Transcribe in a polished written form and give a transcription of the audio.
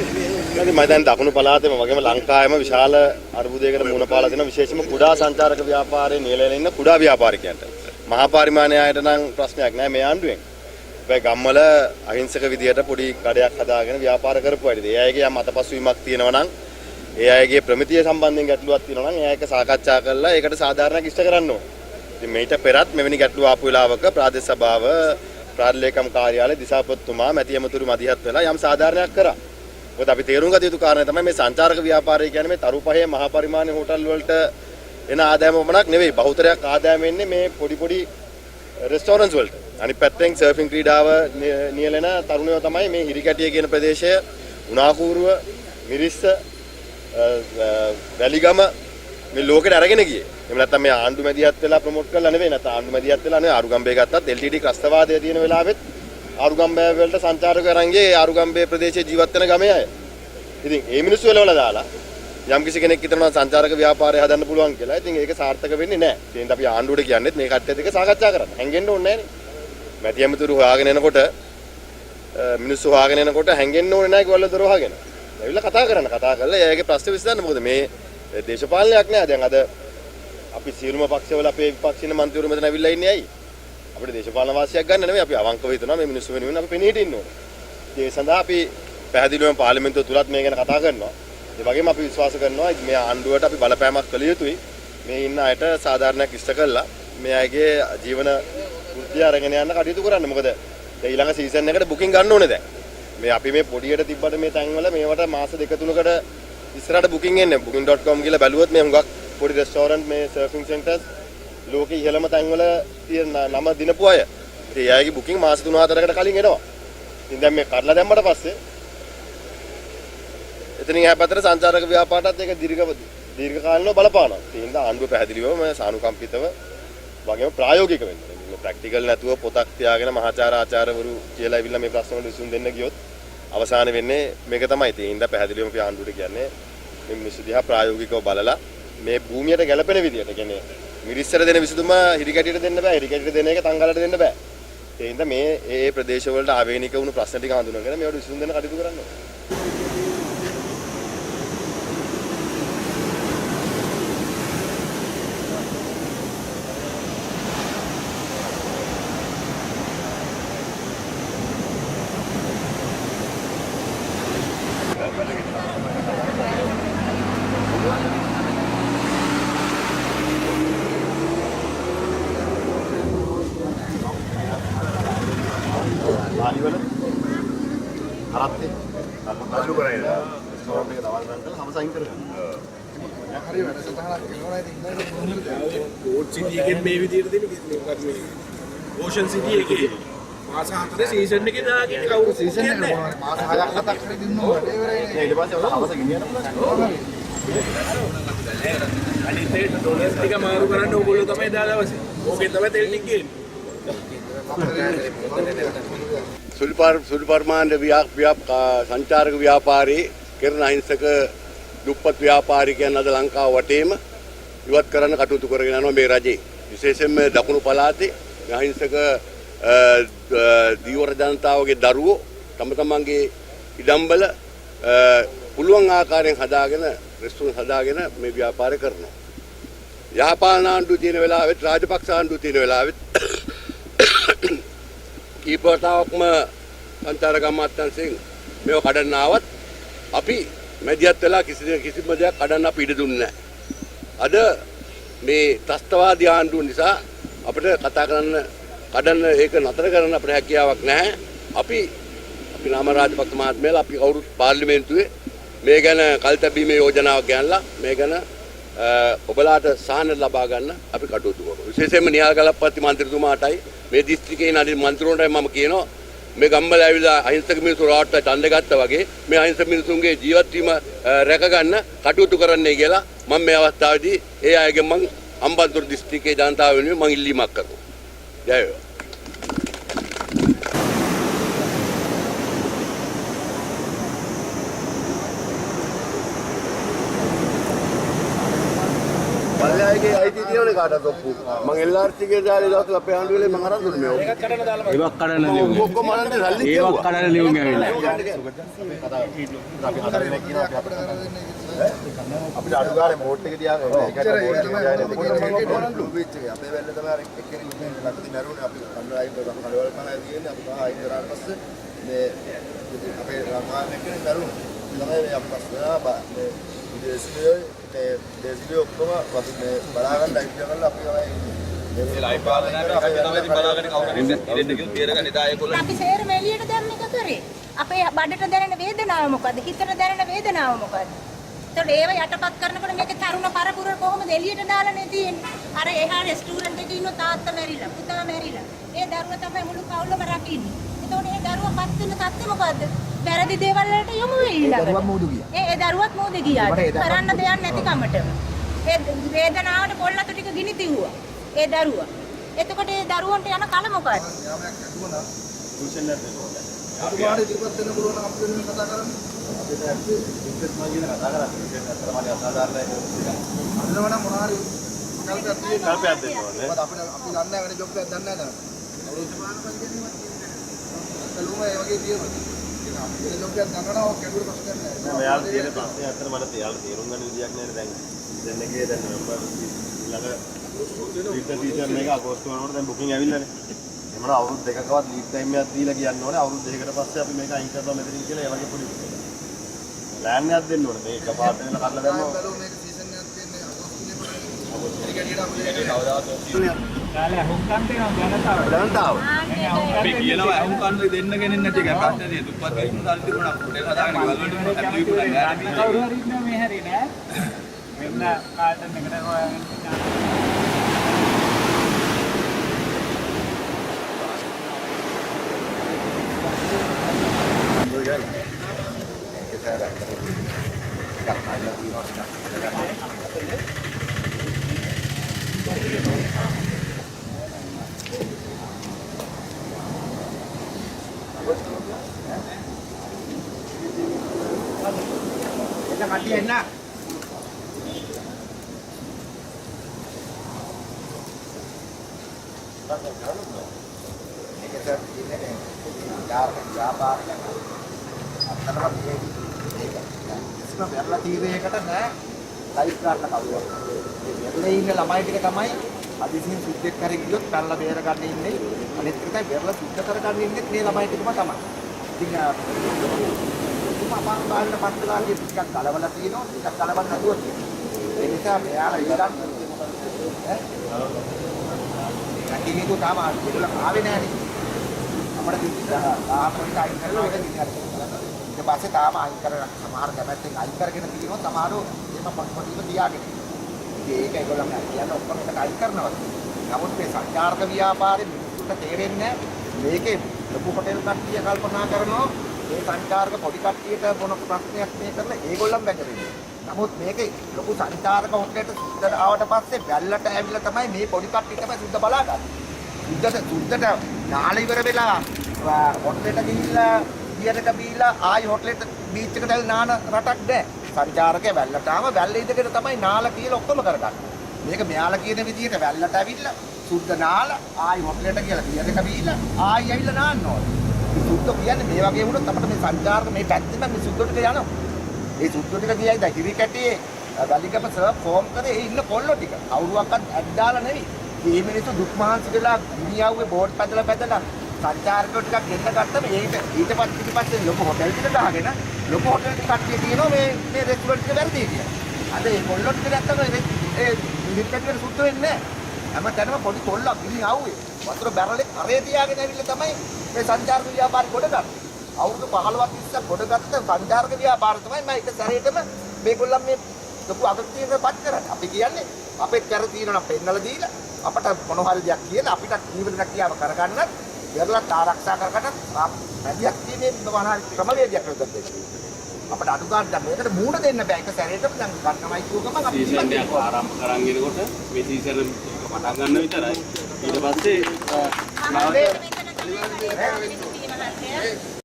ඉතින් මම දැන් දකුණු පළාතේම වගේම ලංකාවේම විශාල අර්බුදයකට මුහුණ පාලා තියෙන විශේෂයෙන්ම කුඩා සංචාරක ව්‍යාපාරයේ නියැලෙන ඉන්න කුඩා ව්‍යාපාරිකයන්ට. මහා පරිමාණය අයට නම් ප්‍රශ්නයක් නෑ මේ ආණ්ඩුවෙන්. හැබැයි ගම්වල අහිංසක විදියට පොඩි කඩයක් හදාගෙන ව්‍යාපාර කරපු අයට ඒ අයගේ යම් අතපසුවීමක් තියෙනවා නම් ඒ අයගේ ප්‍රමිතිය සම්බන්ධයෙන් ගැටලුවක් තියෙනවා නම් ඒ අයක සාකච්ඡා කරලා ඒකට සාධාරණයක් ඉෂ්ට කරන්න ඕනේ. ඉතින් මේිට පෙරත් මෙවැනි ගැටලු ආපු වෙලාවක ප්‍රාදේශ සභාව, ප්‍රාදේශ කාර්යාලය, දිසාපතිතුමා, මැති ඇමතුරු මැදිහත් වෙලා යම් සාධාරණයක් කරා. මොකද අපි තේරුම් ගත යුතු කාරණය තමයි මේ සංචාරක ව්‍යාපාරය කියන්නේ මේ තරු පහේ මහා පරිමාණයේ හෝටල් වලට එන ආදායම පමණක් නෙවෙයි. බහුතරයක් ආදායම එන්නේ මේ පොඩි පොඩි රෙස්ටෝරන්ට්ස් වලට. අනිත් පැත්තෙන් සර්ෆින් ක්‍රීඩාව නියැලෙන තරුණයෝ තමයි මේ හිරිකැටිය කියන ප්‍රදේශය, උනාකූරුව, මිරිස්ස, වැලිගම මේ ලෝකෙට අරගෙන ගියේ. එහෙම නැත්නම් මේ ආණ්ඩු මැදිහත් වෙලා ප්‍රොමෝට් කරලා නෙවෙයි. නැත්නම් ආණ්ඩු මැදිහත් වෙලා නෙවෙයි. ආරුගම්බේ ගත්තත් LTD ක්‍රස්තවාදය තියෙන වෙලාවෙත් ආරුගම්බේ වලට සංචාරක අරන් ගියේ ආරුගම්බේ ප්‍රදේශයේ ජීවත් වෙන ගමේ අය. ඉතින් ඒ මිනිස්සු වෙලවල දාලා යම් කිසි කෙනෙක් හිතනවා සංචාරක ව්‍යාපාරය හදන්න පුළුවන් කියලා. ඉතින් ඒක සාර්ථක වෙන්නේ නැහැ. ඒ හින්දා අපි ආණ්ඩුවට කියන්නේත් මේ කට්ටියත් එක්ක සාකච්ඡා කරන්න. හැංගෙන්න ඕනේ නැහනේ. මැති ඇමතුරු හොයාගෙන එනකොට මිනිස්සු හොයාගෙන එනකොට හැංගෙන්න ඕනේ නැහැ ගෙවල් දොර වහගෙන. ඇවිල්ලා කතා කරන්න. කතා කරලා එයාගේ ප්‍රශ්න විසඳන්න. මොකද මේ දේශපාලනයක් නෑ. දැන් අද අපි සියලුම පක්ෂවල අපේ විපක්ෂින මන්ත්‍රීවරු මෙතන ඇවිල්ලා ඉන්නේ ඇයි? අපිට දේශපාලන වාසියක් ගන්න නෙමෙයි. අපි අවංකව හිතනවා මේ මිනිස්සු වෙනුවෙන් අපි පෙනී හිටින්න ඕනේ. ඉතින් ඒ සඳහා අපි පැහැදිලිවම පාර්ලිමේන්තුව තුලත් මේ ගැන කතා කරනවා. ඒ වගේම අපි විශ්වාස කරනවා මේ ආණ්ඩුවට අපි බලපෑමක් කළ යුතුයි. මේ ඉන්න අයට සාධාරණයක් ඉෂ්ට කළා මේ අයගේ ජීවන වෘත්තිය අරගෙන යන්න කටයුතු කරන්න. මොකද දැන් ඊළඟ සීසන් එකට බුකින් ගන්න ඕනේ දැන්. මේ අපි මේ පොඩියට තිබ්බට මේ තැන්වල මේවට මාස දෙක තුනකට ඉස්සරහට බුකින් එන්නේ. booking.com කියලා බැලුවොත් මේ හුඟක් පොඩි රෙස්ටෝරන්ට් මේ සර්ෆින් සෙන්ටර්ස් ලෝකේ ඉහළම තැන්වල තියෙන නම දිනපු අය. ඉතින් ඒ අයගේ බුකින් මාස 3-4කට කලින් එනවා. ඉතින් දැන් මේ කඩලා දැම්මට පස්සේ එතනින් එහා පැත්තට සංචාරක ව්‍යාපාරටත් ඒක දීර්ඝ කාලිනව බලපානවා. ඒ හින්දා ආණ්ඩුව පැහැදිලිවම සානුකම්පිතව වගේම ප්‍රායෝගික වෙන්න ඕනේ. මේ ප්‍රැක්ටිකල් නැතුව පොතක් තියාගෙන මහාචාර ආචාර්යවරු කියලා ඇවිල්ලා මේ ප්‍රශ්න වලට විසඳුම් දෙන්න ගියොත් අවසාන වෙන්නේ මේක තමයි. ඒ හින්දා පැහැදිලිවම අපි ආණ්ඩුවට කියන්නේ මේ මිනිස්සු දිහා ප්‍රායෝගිකව බලලා මේ භූමියට ගැලපෙන විදියට, කියන්නේ මිරිස්සට දෙන විසඳුම හිරිකැටියට දෙන්න බෑ. හිරිකැටියට දෙන එක තංගලට දෙන්න බෑ. ඒ හින්දා මේ ඒ ප්‍රදේශ වලට ආවේනික වුණු ප්‍රශ්න ටික හඳුනගෙන මේවට විසඳුම් දෙන්න කටයුතු කරන්න ඕනේ. වාලිවල හරත්තේ අසු කරගෙන. රෙස්ටෝරන්ට් එක දවල් රන් කරලා හවස අයින් කරගන්න. හරි වැඩසටහනක් කරනවා ඉතින් පෝට් සිටි එකෙන් මේ විදියට දෙන මොකක්ද මේ ඕෂන් සිටි එකේ මාස 4 සීසන් එකේ දාගෙන කවුරු සීසන් එක මොනවා මාස 6ක් 7ක් හරි දිනුවා වැඩේ ඉවරයි නේ. ඊට පස්සේ ඔයාලා හවස ගෙනියන්න පුළුවන්. අනිත් එක ඩොලර්ස් ටික මාරු කරන්න ඕගොල්ලෝ තමයි දා දවසේ. ඕකෙන් තමයි තෙල් ටික ගේන්නේ. සුළු පරිමාණ සංචාරක ව්‍යාපාරයේ කරන අහිංසක දුප්පත් ව්‍යාපාරිකයන් අද ලංකාව වටේම ඉවත් කරන්න කටයුතු කරගෙන යනවා මේ රජේ. විශේෂයෙන්ම දකුණු පළාතේ අහිංසක දීවර ජනතාවගේ දරුවෝ තම තමන්ගේ ඉඩම්වල පුළුවන් ආකාරයෙන් හදාගෙන රෙස්ටෝරන්ට් හදාගෙන මේ ව්‍යාපාරය කරනවා. යහපාලන ආණ්ඩුව තියෙන වෙලාවෙත් රාජපක්ෂ ආණ්ඩුව තියෙන වෙලාවෙත් කීප වතාවක්ම සංචාරක අමාත්‍යාංශයෙන් මේව කඩන්න ආවත් අපි මැදිහත් වෙලා කිසිම දෙයක් කඩන්න අපි ඉඩ දුන්නේ නැහැ. අද මේ ත්‍රස්තවාදී ආණ්ඩුව නිසා අපිට කතා කරන්න කඩන්න ඒක නතර කරන්න අපිට හැකියාවක් නැහැ. අපි නාම රාජපක්ෂ මහත්මයාලා අපි කවුරුත් පාර්ලිමේන්තුවේ මේ ගැන කල්තැබීමේ යෝජනාවක් ගෙනල්ලා මේ ගැන ඔබලාට සහන ලබා ගන්න අපි කටයුතු කරනවා. විශේෂයෙන්ම නිහාල් ගලප්පත්ති මන්ත්‍රීතුමාටයි මේ දිස්ත්‍රික්කයේ ඉන්න අනිත් මන්ත්‍රීවරුන්ටයි මම කියනවා මේ ගම්වල ඇවිල්ලා අහිංසක මිනිස්සු රාට්ට ඡන්ද ගත්තා වගේ මේ අහිංසක මිනිසුන්ගේ ජීවත් වීම රැක ගන්න කටයුතු කරන්නයි කියලා මම මේ අවස්ථාවේදී ඒ අයගෙන් මං අම්බන්තොට දිස්ත්‍රික්කයේ ජනතාව වෙනුවෙන් මං ඉල්ලීමක් කරනවා. ජය වේවා. අයගේ අයිතිය තියෙනවනේ කාටවත් ඔප්පු. මං LRC එකේ දාලා දවස් අපේ ආණ්ඩුව වෙලේ මං අරන් දුන්නේ මේ. ඒවක් කඩන ලියුම්. ඔක්කොම අරන් සල්ලි ඒවක් කඩන ලියුම් ඇවිල්ලා. අපි හතර දෙනෙක් කියනවා අපි අපිට අඩු ගානේ බෝට් එක තියාගෙන ඒ කියන්නේ බෝට් එක තියාගෙන බ්ලූ බීච් එකේ අපේ වැල්ල තමයි අර එක්කෙනෙක් මේ ළඟදී මැරුණේ. අපි කණ්ඩායම් කඩවල් පහයි තියෙන්නේ. අපි පහ අයින් කරාට පස්සේ මේ අපේ ලංකාවේ එක්කෙනෙක් මැරුණා. තමයි මේ අපි පස්සේ මේ විදේශීය මේ දේශීය ඔක්කොම අපි මේ බලා ගන්න ලයිව් කරලා අපි තමයි මේ ලයිව් පාලනය අපි තමයි ඉතින් බලාගෙන කවුරු හරි ඉරෙන්න ගියොත් බේරගන්න එදා ඒගොල්ලෝ අපි සේරම එළියට දැම්ම එක කරේ. අපේ බඩට දැනෙන වේදනාව මොකද්ද? හිතට දැනෙන වේදනාව මොකද්ද? එතකොට ඒව යටපත් කරනකොට මේකේ තරුණ පරපුර කොහොමද එළියට දාලානේ තියෙන්නේ. අර එහා රෙස්ටුරන්ට් එකේ ඉන්න තාත්තා මැරිලා, පුතා මැරිලා. ඒ දරුවා තමයි මුළු පවුලම රකින්නේ. එතකොට ඒ දරුවා පත් වෙන තත්ත්වය මොකද්ද? වැරදි දේවල් වලට යොමු වෙයි ඊළඟට. දරුවත් මූදු ගියා. ඒ ඒ දරුවත් මූදු ගියා. කරන්න දෙයක් නැති කමටම. ඒ වේදනාවට පොල්ලතු ටික ගිනි තිව්වා. ඒ දරුවා. එතකොට ඒ දරුවන්ට යන කල මොකද්ද? අතුවාඩ ඉදිරිපත් වෙන්න පුළුවන් නම් අපි වෙනුවෙන් කතා කරන්න. අපිට බිස්නස් මන් කියන කතා කරන්නේ විශේෂ අතර මම අසාධාරණයි අදනව නම් මොනවා හරි විකල්පයක් තියෙනවා. විකල්පයක් දෙන්න ඕනේ. මොකද අපිට අපි දන්නේ නැහැ වෙන ජොබ් එකක් දන්නේ නැහැ තාම. අවුරුදු පාන කියන්නේ කලුම ඒ වගේ තියෙනවා. ඉතින් අපි වෙන ජොබ් එකක් දන්නවා නම් ඔක ගැඹුරු ප්‍රශ්නයක් නෑ. නෑ මෙයාලා තියෙන ප්‍රශ්නේ අතර මට එයාලා තේරුම් ගන්න විදියක් නෑනේ. දැන් සීසන් එකේ දැන් නොවැම්බර් ඊළඟ වින්ටර් සීසන් එක අගෝස්තු වෙනකොට දැන් බුකින් ඇවිල්ලානේ. එහෙමනම් අවුරුදු දෙකකවත් ලීඩ් ටයිම් එකක් දීලා කියන්න ඕනේ. අවුරුදු දෙකකට පස්සේ අපි මේක අයින් කරනවා මෙතනින් කියලා ඒ වගේ පොඩි ප්ලෑන් එකක් දෙන්න ඕනේ. මේ එකපාරට වෙන කරලා දැම්මම බලමු මේක සීසන් එකක් තියෙන්නේ අගෝස්තුවේ පටන් ගන්න. ඒක ඇටියට අපිට ජනතාව. අපි කියනවා ඇහුම් කන් දෙන්න කෙනෙක් නැති එක ප්‍රශ්නේ තියෙන්නේ. දුප්පත් මිනිස්සු සල්ලි තිබුණා හොටෙල් හදාගෙන ගෙවල් වලට ඇතුළු විකුණන්නේ නෑ. කවුරු හරි ඉන්නවා මේ හැරේ නෑ. මෙන්න කාටන් එකට හොයාගෙන මේක සර් කියන්නේ මේ විචාරක ව්‍යාපාරයක්. අත්තටම මේ මේක කිසිම වෙරළ තීරයකට නෑ ලයිෆ් ගන්න කවුරුවත්. මේ වෙරළේ ඉන්න ළමයි ටික තමයි හදිසියෙන් සුද්ධෙක් හරි ගියොත් පැනලා බේර ගන්න ඉන්නේ. අනිත් එක තමයි වෙරළ සුද්ධ කර ගන්න ඉන්නේ මේ ළමයි ටිකම තමයි. ඉතින් තුම අපාර බාලට පත් වෙලා ගිය ටිකක් ගලවලා තියෙනවා, ටිකක් ගලවන්න නැතුව තියෙනවා. ඒ නිසා මෙයාලා ඉල්ලන්නේ ඈ නැතිව තාම ඒගොල්ලෝ ආවේ නෑනේ. අපිට තාම පොඩි අයින් කරලා වෙන විදිහට. ඊට පස්සේ තාම අයින් කරලා සමහර කැමැත්තෙන් අයින් කරගෙන තියෙනවා, සමහරව එහෙම පොඩි පොඩිව තියාගෙන. ඉතින් ඒක ඒගොල්ලෝ කියන්නේ ඔක්කොම එකට අයින් කරනවා. නමුත් මේ සංචාරක ව්‍යාපාරේ මිනිස්සුන්ට තේරෙන්නේ මේකේ ලොකු හොටෙල් කට්ටිය කල්පනා කරනවා මේ සංචාරක පොඩි කට්ටියට මොන ප්‍රශ්නයක් මේ කරලා ඒගොල්ලන් බැඳෙන්නේ. නමුත් මේකේ ලොකු සංචාරක හොටෙලට සුද්දට ආවට පස්සේ වැල්ලට ඇවිල්ලා තමයි මේ පොඩි කට්ටිය තමයි සුද්ද බලාගන්නේ. සුද්දට නාල ඉවර වෙලා හොටෙලට ගිහිල්ලා බියර් එක බීලා ආයි හොටෙලට බීච් එකට ඇවිල්ලා නාන රටක් නෑ. සංචාරකයා වැල්ලට ආව වැල්ල ඉඳගෙන තමයි නාල කියලා ඔක්කොම කරගන්නේ. මේක මෙයාලා කියන විදිහට වැල්ලට ඇවිල්ලා සුද්ද නාලා ආයි හොටෙලට ගිහලා බියර් එක බීලා ආයි ඇවිල්ලා නාන්න ඕනේ. මේ සුද්ද කියන්නේ මේ වගේ වුණොත් අපිට මේ සංචාරක මේ පැත්තෙම මේ සුද්ද ටික යනවා. ඒ සුද්ද ටික ගියයි දැන් හිරි කැටියේ වැලිකම සර්ෆ් ෆෝම් කරේ ඒ ඉන්න කොල්ලෝ ටික. කවුරුවක්වත් ඇද්දාලා නෙවෙයි. මේ මිනිස්සු දුක් මහන්සි වෙලා ගිනියව්වේ බෝට් පැදලා පැදලා සංචාරකයෝ ටිකක් ගෙන්න ගත්තම ඒක ඊට පස්සේ ලොකු හොටෙල් ටික ගහගෙන ලොකු හොටෙල් ටික කට්ටිය කියනවා මේ මේ රෙස්ටුරන්ට් එක වැරදි කියලා. අද ඒ කොල්ලෝ ටික නැත්තම ඒ හිරි කැටියට සුද්ද වෙන්නේ නැහැ. හැම තැනම පොඩි කොල්ලක් ගිනි අවුවේ වතුර බැරලේ කරේ තියාගෙන ඇවිල්ලා තමයි මේ සංචාරක ව්‍යාපාරي ගොඩ ගන්නේ. අවුරුදු 15ක් 20ක් ගොඩ ගත්ත සංචාරක ව්‍යාපාර තමයි මම එක සැරේටම මේගොල්ලන් මේ ලොකු අගතියකට පත් කරන්නේ. අපි කියන්නේ අපේ කර තියෙනවා නම් පෙන්නලා දීලා අපට මොන හරි දෙයක් කියලා අපිට ජීවන රැකියාව කරගන්නත් වෙරළත් ආරක්ෂා කරගන්නත් මැදිහත් වීමේ මොන හරි ක්‍රමවේදයක් යොදන්න දෙන්න. අපට අඩු ගන්න දැන් මේකට මූණ දෙන්න බෑ. එක සැරේටම දැන් ගන්නමයි කිව්ව ගමන් අපි සීසන් එකක් ආරම්භ කරන් එනකොට මේ සීසන් එක පටන් ගන්න විතරයි. ඊට පස්සේ මෙතන තමයි